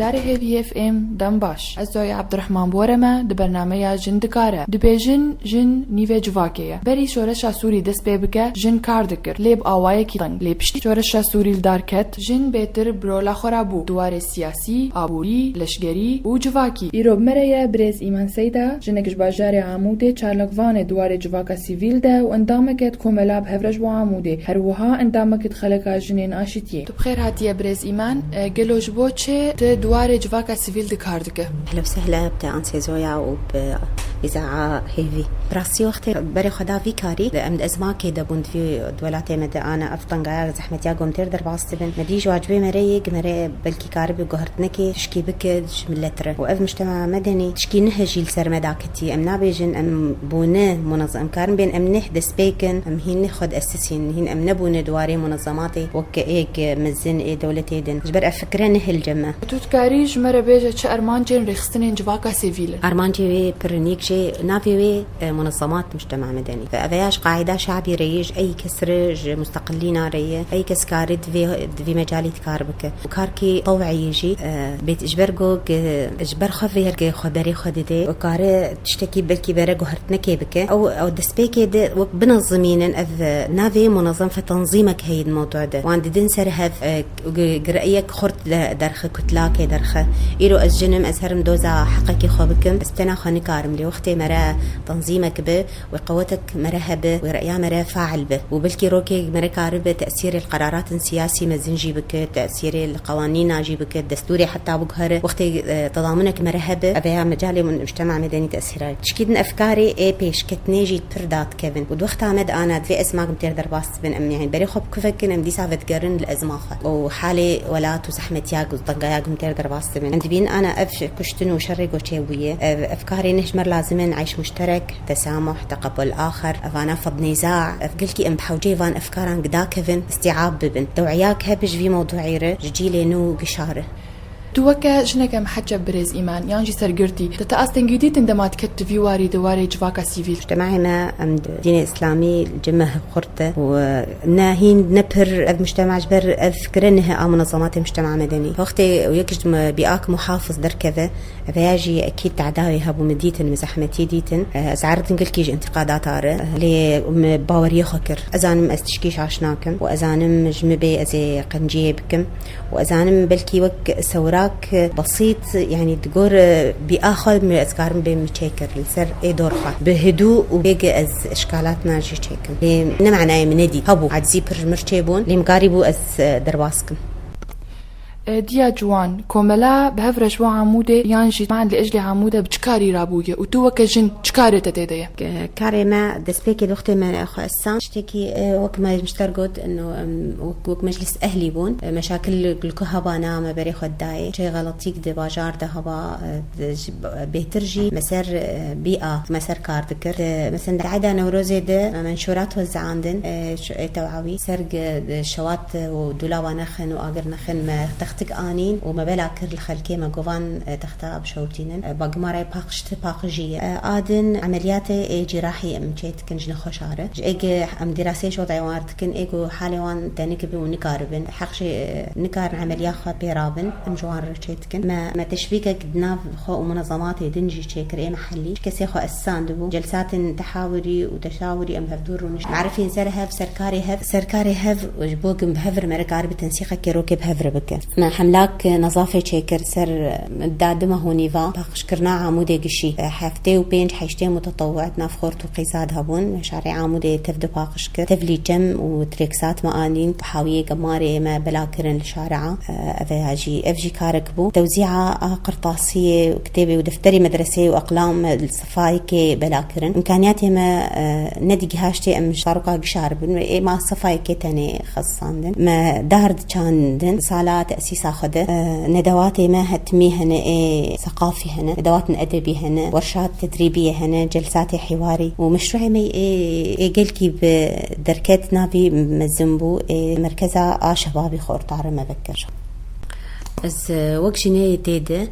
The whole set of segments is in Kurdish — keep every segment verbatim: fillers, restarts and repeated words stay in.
Erê hêviyê F M dem baş. Ez Zoya Abdurrahman Bore me di bernameya Jin Dikare. Dibêjin jin nîvê civakê ye. Berî şoreşa Sûrî dest pê bike, jin kar dikir. Lê bi awayekî teng. Lê piştî şoreşa Sûrî li dar ket, jin bêtir bi rola xwe re bû. Di warê siyasî, aborî, leşgerî û civakî. Îro bi me re ye birêz Îman Seyda, jinek ji bajarê Amûdê, çalakvanê di warê civaka sivîl de û endameke di komela bi hev re ji bo Amûdê. Her wiha endameke di xeleka jinên aşîtiyê. Tu bi xêr hatiye birêz Îman. E, gelo ji bo çi tu di warê civaka sivîl de kar dike? Ehlen we sehlen bi te Ansê Zoya û bi Îzaa Hêvî. Bi rastî wextê berê xwe da vî karî, em di ezmakê de bûn, di vî welatê me de ana ev tengaya zehmetiya ku em têr derbas dibin. Me dî ji wacibê me re yê, ku me re belkî karibe guhertinekê tişkî bike ji milet re. Û ev mujtema medenî tişkî nihe jî li ser me daketî. Em nabêjin em bûne munezem, em karin bên em neh dest pê kin, em hîn neh xwe diesisîn, hîn em nebûne di warê munezematê wek êk mezin ê dewletê din. Ji ber ev fikre nihe li cem me. Tu dikarî ji me re bêje çi armancên rêxistinên civaka sivîl in? Armancê wê pir nik jê navê wê, e, munezemat mujtema medenî. Ve ev ya ji qaîda şabî re yê, ji ey kes re, ji musteqilîna re yê, ey kes kare di vê, di vê mecalê dikar bike. Û karkê tew'iyê jî, e, bêt ji ber ku, e, ji ber xwe vê herkê xwe berê xwe dide û kare tiştekî belkî bere guhertinekê bike. Ew, ew destpêkê de wek binezimînin ev, e, navê munezem fe tenzîmek heye di mewdû de. Wan didin ser hev, e, û gi-, gi re'yek xurt de derxe, kutlakê derxe. Îro ez jin im, ez herim doza heqekî xwe bikim. Ez tena xwe nikarim, lê wextê mere tenzîmek bi, wê qewetek mere hebe, wê re'ya mere fail bi. Û belkî rokê mere karibe tesîrê li qeraratên siyasî mezin jî bike, tesîrê li qewanîna jî bike, destûrê heta biguhere. Wextê, e, tedaminek mere hebe, ev ya mecalê min mujtema medenî tesîra. Tişkî din efkarê ê pêşketinê jî pir dadikevin. Û di wexta me de ana divê ezmak em têr derbas dibin, em, yanî berê xwe bi ku vekin, em dîsa vedigerin li ezma xwe. Û halê welat û zehmetiya ku tengaya ku em têr derbas dibin. Em dibînin ana ev kuştin û şerê ku çêbûye. Ev, efkarê neh ji me re lazim in, eyş muşterek, tesamuh, teqebul axer, evana fed nîza, ev gelkî em bi hewceyê van efkaran gida kevin, îstîab bibin. Tew'iyak hebe ji vî mewdûî re, ji cîlê nû gişare. Tu weke jineke miheceb birêz Îman, yan jî sergirtî, te, te astengî dîtin dema diket tu vî warî di warê civaka sivîl? Mujtemahê me, em di dînê îslamî li cem me hevxurt e û, e, ne hîn ne pir ev mujtema ji ber ev fikre nihe a munezematê mujtema medenî. Wextê yek ji me bîak muhafiz derkeve, ev ya jî ekîd tedawê hebû, min dîtin, min zehmetî dîtin. E, ez erdin gelkî ji întîqadata re, e, lê min baweriyê xwe kir. Ez zanim ez tişkî şaş nakim û ez zanim ji min bê ez ê qenciyê bikim. Û ez zanim belkî wek sewrak, e, besît, yanî di gor, e, bîa xwe min ez karim bê min çêkir li ser ê dor xwe. Bi hidû û bêge ez eşkalatna jî çêkim. Lê ne manayê min nedît. Hebû, acizî pir ji mir çêbûn. Lê min karîbû ez, e, derbas kim. E, diya ciwan, komela bi hev re ji bo Amûdê yan jî man li ejlê Amûde bi çi karî rabûye û tu weke jin çi karê te tê de ye? Ke-, karê me destpêkê wextê me xwe estan, tiştekî, e, wek me ji te re got, ino, em, wek, wek meclis ehlî bûn, e, meşakil li ku hebana me berê xwe didayê. Çi xeletîk di bajar de heba, e, di, ji, bêtir jî me ser, e, bîa, me ser kar dikir. Di, mesela di eda Newrozê de me menşûrat wezandin, e, ş-, e, tewawî, ser gi-, di şewat û dûlaba nexin û agir nexin me textik anîn û me bela kir li xelkê, me govan, e, texta bişewitînin. E, bagimara paqij ti paqijî ye. E, a din emeliyatê ê cîrahî em çê dikin ji nexweşa re. Ji êgê em dîraseyê ji wezayê wan re dikin, ê ku halê wan tenik bi û nikaribin, heq jî, e, nikarin emeliya xwe pê rabin, em ji wan re çê dikin. Me, me teşvîkek di nav xwe û munezematê din jî çêkir, ê mehellî. Ji kesê xwe esisandibû. Celsatên tehawirî û teşawirî em hevdû rûnişt. Merifên ser hev, serkarê hev, serkarê hev ji bo ku bi hev re me re karibe tensîqekê rokê bi hev re bike. Me hemlak nezafê çêkir ser, e, da du meh û nîva paqijkirina Amûdê gişî. E, heftê û pênc heştê mutetewî di nav xort û qîza de hebûn. Me şarê Amûdê tev du paqij kir. Tevlî çem û tirêksat me anîn. Hawiyê gemarê me bela kirin li şari'a. E, ev ya jî, ev jî karek bû. Tewzî'a a qirtasiyê, kitêbê û defterê medreseyê û eqlam li sefayekê bela kirin. Îmkaniyatê me, e, nedigihiştê em ji zaroka gişaribin. Ê ma sefayekê tenê xesandin. Me dar diçandin sala tesîsa xwe de. E, nedewatê me hetmî hene, ê seqafî hene, nedewatin edebî hene, werşat tedrîbiyê hene, celsatê hiwarî û meşruê me ê, ê gelkî bi derket navî mezin bû, ê merkeza a şebabî xortare me vekir. Ez, e, wek jinê yê tê de,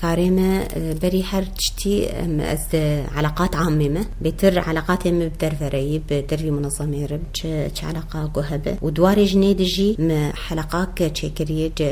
Karê me, e, berî her tiştî, em, ez di eleqat amê me, bêtir eleqatê me bi dervereyî, bi dervî munezemê re, çi, çi eleqa ku hebe. Û di warê jinê de jî me heleqak çêkiriye, ci,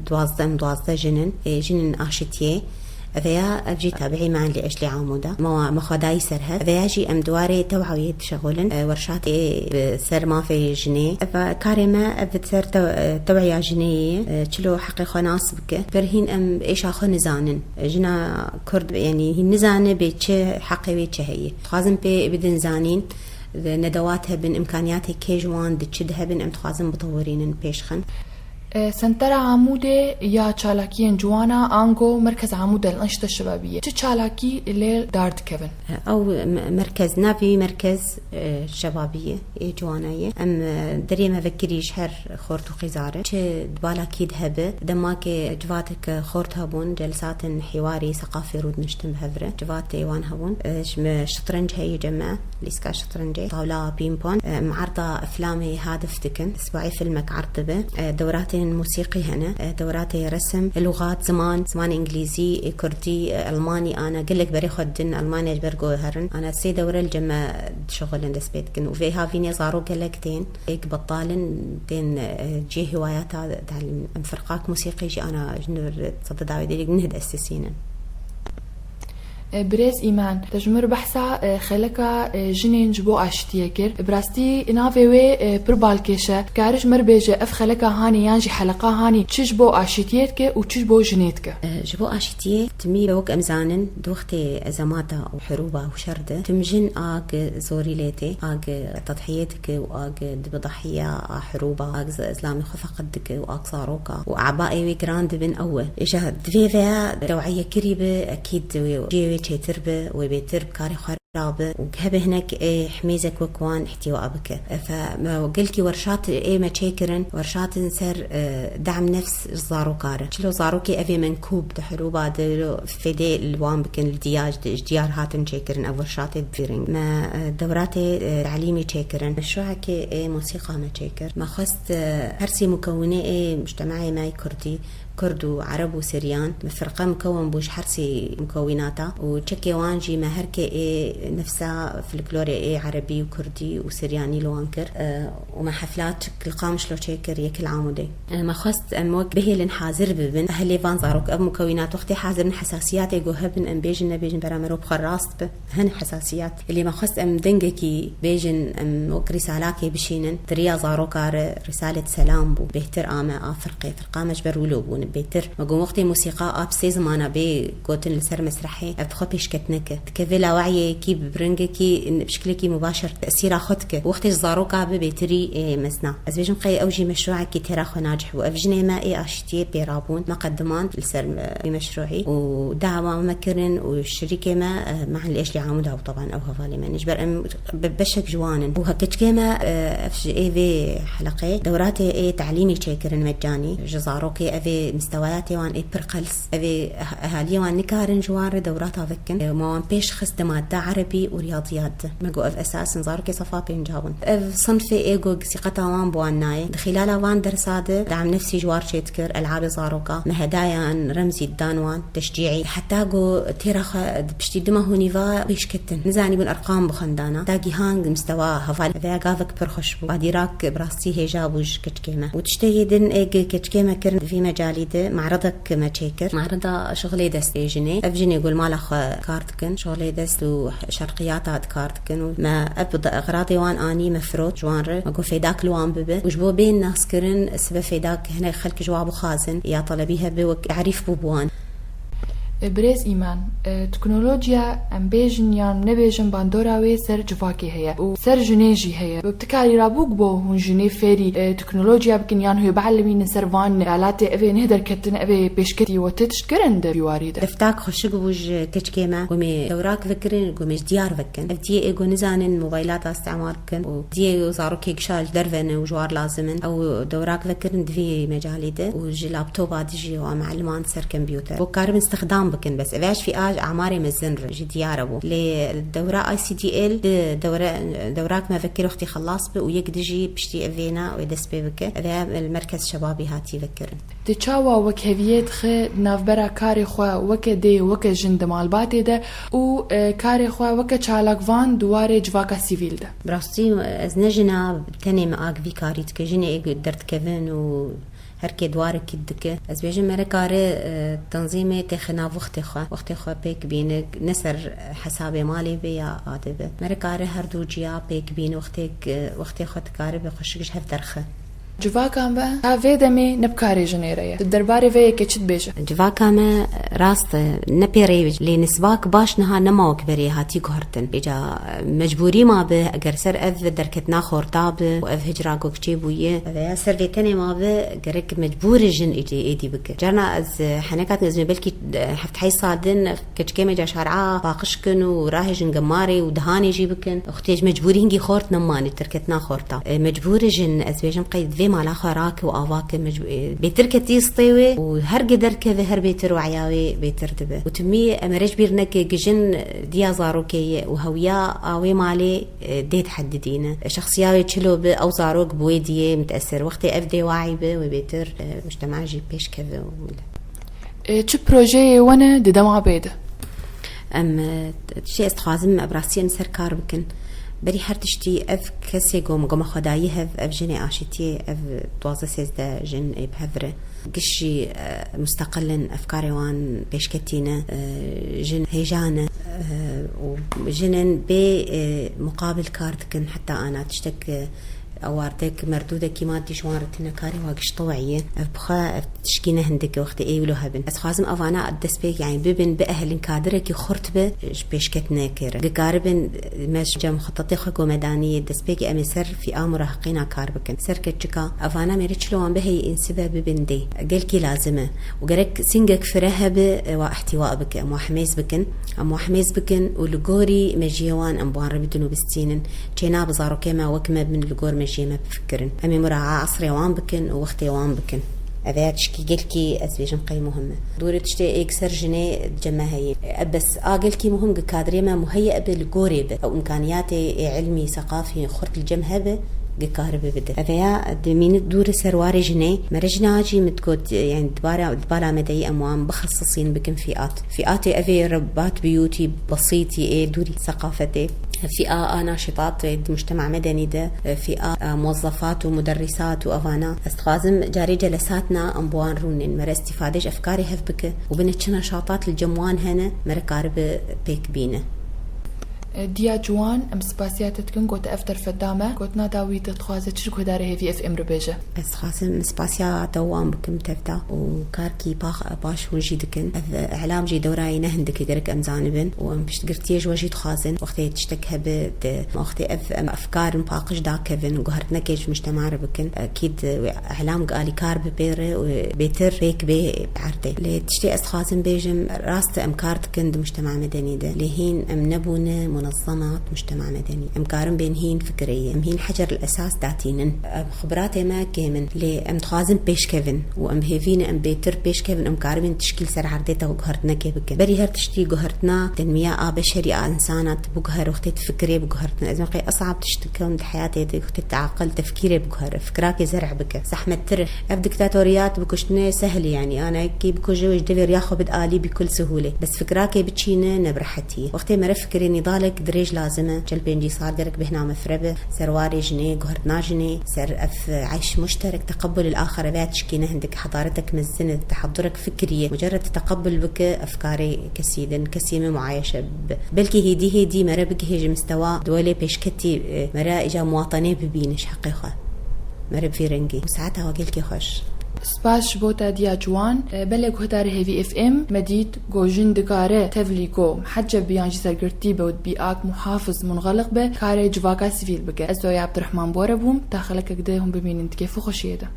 duwazdeh, em duwazdeh jin in, e, jin in aşitiyê. Eveya ev jî tabiî me li Eşlê Amûda. Me, me xwe dayî ser hev. Eveya jî em di warê tewawiyê dişexulin, e, werşatê bi ser mafê jinê. Ev karê me, ev bi ser tew-, e, tewiya jinê ye, e, çilo heqê xwe nas bike. Ber hîn em êşa xwe nizanin. Jina Kurd, yanî hîn nizane bê çi heqê wê çi heye. Dixwazin pê bidin zanîn, nedewat hebin, imkaniyatê kê ji wan di çi de hebin, em dixwazin bitewirînin pêşxin. E, Sentera Amûdê ya çalakiyên ciwana ango Merkez Amûd el Enşte Şebabî ye. Çi çalakî lê dar dikevin? Ew me-, merkez, navê wî merkez, e, şebabî ye, ê ciwana ye. Em, e, derê me vekirî ji her xort û qîzar e. Çi di bala kî de hebe, dema ke civatek xort hebûn, celsatên hêwarê, seqafê rûdiniştin bi hev re. Civatê wan hebûn. E, ji me şitrenc heye cem me. Lîska şitrencê, tawla pîngpong, em erda eflamê hadif dikin. Sibahê filmek erd dibe. E, dewratên musîqî hene. E, dewratê resim, lugat, ziman, zimanê îngilîzî, e, kurdî, e, elmanî, ana gelek berê xwe didin. Elmanya ji ber ku herin. Ana sê dewre li cem me dişixulin, dest pê dikin. Û vê havînê zarok gelek tên, êk betal in, tên, e, cihê hiwayata talîm. Em firqak musîqî jî ana ji nû sedê dawê derî neh destesînin. E, Birêz Îman, te ji mir behsa, e, xeleka, e, jinên ji bo aşitiyê kir. Bi rastî navê wê, e, pir balkêş e. Dikare ji mir bêje, ev xeleka hanê yan jî heleqa hanê çi ji bo aşitiyê dike û çi ji bo jinê dike? E, ji bo aşitiyê, timî wek em zanin, di wextê ezemata û herûba û şer de, tim jin a gi zorî lê tê, a gi tedhiyê dike û a gi dibe dahiya a herûba, a gi z-, zilamê xwe feqet dike û a gi zaroka û ebaê wê giran dibin ew e. Îja divê veya deweyekirî bi, ekîd wê cihê wê çêtir bi, wê bêtir bi karê xwe rabi û hebe hinek ê hemêzek wek wan îhtîwa bike. Fe me gelkî werşat ê me çêkirin, werşatin ser, e, dem nefs ji zaroka re. Çilo zarokê evê menkûb di herûba de lo fêdê li wan bikin, li diya, ji, ji diyar hatin çêkirin, ev werşatê bi vî reng. Me, e, dewratê, e, telîmî çêkirin. Meşruekê ê musîqa me çêkir. Me xwest, e, her sê mukewinê ê mujtemeyê me yê kurdî, Kurd û Ereb û Siryan, bi firqe mukewin bû ji her sê mukewînata û çekê wan jî me her kê ê nefsa folklorê ê Erebî û Kurdî û Siryanî li wan kir, e, û me heflat li Qamişlo çêkir, yek li Amûdê. E, me xwest em wek bihêlin hazir bibin. Ehlê van zarok, ev mukewînat wextê hazir in, hesasiyatê ku hebin, em bêjin nebêjin, bera merov bi xwe rast bi. Hene hesasiyat. Lê me xwest em dengekî bêjin, em wek rîsalakê bişînin. Di riya zaroka re rîsalê di selam bû. Bêhtir ame a firqê. Firqa me ji ber wilo bûn. Bêhtir me got wextê musîqa a bi sê zimana bê gotin li ser mesrehê, ev dixwe pêşketine ke. Dikeve lawehiyekî bi rengekî, bi şikilekî mubaşer tesîra xwe dike. Wextê ji zaroka bi bêhtirî ê mezna. Ez bêjim qey ew jî meşruekî têra xwe nacih bû. Ev jinê me ê aşitiyê pê rabûn. Me qedimand li ser, e, vî meşruî û dawa me kirin û şirîkê me, e, Mahel Eşlî Amûd hebû, teban ew hevalê me ne. Ji ber em be-, beşek ji wan in. Û ha keçikê me, e, ev ji ê vê heleqê dewratê ê telîmî çêkirin mecanî. Ji zarokê ev ê mistewayatê wan ê pir qels. Ev ê eh-, ehaliyê wan nikarin ji wan re dewrata vekin. E, me wan pêş xist di madde erebî û riyadiyat de. Me got ev esas in, zarokê sefa pênca bûn. Ev sinfê ê ku sîqeta wan bi wan nayê. Di xîlala van dersa de dem nefsî ji war çêdikir, elabê zaroka, me hedayan remzî didan wan, teşcîî. Heta ku têra xwe di piştî du meh û nîva pêşketin. Nizanîbûn erqam bi xwendana. Ta gîhand mistewa heval veya gavek pir xweş bû. Badîrak bi rastî hêja bû ji keçikê me. Û tiştekî din ê gi keçikê me kirin vî mecalî de, me'redek me çêkir. Me'reda şixulê dest ê jinê. Ev jinê ku li mala xwe kar dikin, şixulê dest û şerqiyata dikar dikin û me ev bi xeradê wan anî, me firot ji wan re, me got fêdak li wan bibe û ji bo bên naskirin sibe fêdak hinek xelk ji wan bixwazin ya telebî hebe wek tarîf bû bi wan. E, Birêz Îman, e, teknolojiya, em bêjin yan nebêjin, bandora wê ser civakê heye û ser jinê jî heye. Bi tikarî rabûk bo hûn jinê fêrî, e, teknolojiya bikin yan hûn bielmînin ser van alatê evê neh derketin, evê pêşketî we tê tişt kirin di vî warî de? Deftak xweşik bû ji keçikê me, ku me dewrak vekirin, ku me ji diyar vekin. Ev diyê ê ku nizanin mobaylata îstimar bikin û diyê zarokê gişa ji derve ne û ji war lazim in. Ew dewrak vekirin di vî mecalî de û ji laptopa dijî û a mealiman ser kompûter. Bo karibin stixdam Bikin, bes ev ji fîa ji amarê mezin re jî diyar bû. Lê dewra I C D L di dewre, dewrak me vekir wextî xelas bi û yek dijî piştî ev vêna wê dest pê bike. Ev ya li merkez şebabî hatî vekirin. Di çawa wekheviyê dixe di navbera karê xwe weke dê, weke jin di malbatê de û, e, karê xwe weke çalakvan di warê civaka sivîl de? Bi rastî ez ne jina tenê me a givî karî dike. Jinê ê derdikevin û her kê di warekî dike. Ez bêjim mere kare, e, tenzîmê têxe nav wextê xwe. Wextê xwe pêk bîne, ne ser hesabê malê be ya ade be. Mere kare her du ciya pêk bîne, wextêk, e, wextê xwe dikare be xweşik ji hev derxe. Civaka me ta vê demê ne bi karê jinê re ye. Di derbarê vê yekê çi dibêje? Civaka me rast e, ne pê rê, lê nisbak baş niha nema wek berê hatî guhertin. Vêca mecbûrî ma bi, eger ser ev derketina xorta bi û ev hicra gokçê bûye, ev ya ser vê tenê ma bi, gerek mecbûr e jin êdî, êdî bike. Carna ez, e, heneka dibêjim belkî, e, heft heyş sal din, Keçikê me caşara paqij kin û rahêjin gemarê û dihanê jî bikin. Xwedê ji mecbûrî hingî xort nemanî, derketina xorta. E, mecbûr e jin, ez bêjim qey vê mala xwe rake û ava ke mecbû-, e, bêtir ketî stê wê û her gi derkeve her bêtir û eya wê bêtir dibe. Û timî em ê ji bîr neke gi jin diya zarokê ye û hewiya a wê malê, e, dê dihedidîne. Şexsiya wê çilo bi, ew zarok bi wê diyê miteser. Wextê ev dê wayî bi, wê bêtir, e, mujtema jî pêş keve û millet. E, çi projeyê we ne di dema bê de? Em, e, tiştê ez dixwazim, em rastî em ser kar bikin. Berî her tiştî ev kesê gom-, goma xwedayî hev, ev jinê aşîtiyê, ev duwazdeh sêzdeh jin ê bi hev re. Giş jî, e, musteqil in, efkarê wan pêşketî ne, e, jin hêja ne, e, û jin in bê, e, muqabil kar dikin, heta ana tiştek, e, ewardek, merdûdekî madî ji wan re tune karê wa giş teweyî ye. Ev bi xwe, ev tişkî ne hindik e wextê ê wilo hebin. Ez xwazim evana dest pê, yanî bibin, bi ehlin kadirekî xurt bi, ji pêşketinekê re. Gikaribin, me ji cem xetetê xwe ku me danî ye, dest pê ki em ê ser fîa murahiqîna kar bikin. Ser keçika, evana mêrê çilo wan biheyî însibe bibin dê. Gelkî lazim e. Û gerek singek fire hebe, e, wa ihtiwa bike, em wa hemêz bikin. Em wa hemêz bikin û li gorî mejiyê wan em bi wan re bidin û bistînin. Çêna bi zarokê me wek me bin li gor mejiyê me bifikirin. Em ê mura'a esrê wan bikin û wextê wan bikin. Ev ya tişkî gelkî ez bêjim qey muhim e. Dûrê tiştê êk ser jinê cem me heye. E, bes a gelkî muhim gi kadrê me muheyye be li gorê be. Ew imkaniyatê ê ilmî, seqafî xurt li cem hebe, gi karibe bide. Ev ya dimîni dûrê ser warê jinê. Mere jina jî min digot, yani dibara, dibala me deyî em wan bixisisîn bikin fiat. Fiatê evê rebat biyûtî, besîtî ê dûrî seqafetê. Fia a naşitat di mujtema medenî de, fia a muwezzefat û muderrisat û evana. Ez dixwazim carê celesatna em bi wan rûnên. Mere îstîfade ji efkarê hev bike û bine çi neşatat li cem wan hene, mere karibe pêk bîne. Diya ciwan, em spasiya te dikin, ku te ev derfet da me. Gotina dawî te dixwaze çi ji guhdarê Hêvî F M re bêje? Ez dixwazim spasiya te wan bikim tevda û karkî pax-, baş hûn jî dikin. Ev îlam jî dewrayê ne hindik e, gerek em zanibin û em piştgirtiyê ji we jî dixwazin. Wextê tiştek hebe di, wextê ev em efkarin paqij dakevin, guhertinekê ji mujtema re bikin. Ekîd wê îlam alîkar bi pê re û bêtir pêk bê erdê. Lê tiştê ez dixwazim bêjim, rast e em kar dikin di mujtema medenî de. Lê hîn em nebûne munezzemat mujtema medenî. Em karin bên hîn fikirê ye. Em hîn hecer li esas datînin. Em xibratê me kêm in. Lê em dixwazin pêşkevin û em hêvî ne em bêtir pêşkevin, em karibin tişkî li ser erdê te guhertinekê bikin. Berî her tiştî guhertina tenmiya a beşerî a insana tu biguher, wextê tu fikirê biguhertin. Ez me qey esab tişt dikewn di heyatê de, wextê tu aqil tefkîrê biguhere, fikrakê zerh bike. Zehmettir e. Ev diktatoriyat bi kuştinê sehlî, yanî, anayekî bikuje û ji devê riya xwe bid alî bi kul sihûlê. Bes fikrakê biçîne ne bi rehetî. Wextê mere fikirê nîdalek dirêj lazim e. Çil pêncî sal gerek bêhna me fire be. Ser warê jinê, guhertina jinê, ser ev eyş muşterek, teqebul il axir, ev ya tişkî ne hindik, hedaretek mezin e, tehedurek fikirî ye. Mucerred teqebul bike, efkarê kesî din, kesî me muayeşe bibe. Belkî hêdî hêdî mere bigihê ji mistewa dewelê pêşketî, e, mere îca muwatenê bibîne ji heqê xwe. Mere bi vî rengî. Saeta we gelkî xweş. Spas ji bo te diya ciwan. E, belê guhdarê Hêvî F M, me dît ku jin dikare tevlî ku muheceb be yan jî sergirtî be û bi ak muhafiz munxeliq be, karê civaka sivîl bike. Ez Zoya Abdurrahman Bore bûm, ta xelekek di hûn bimînin di kêf û xweşiyê de.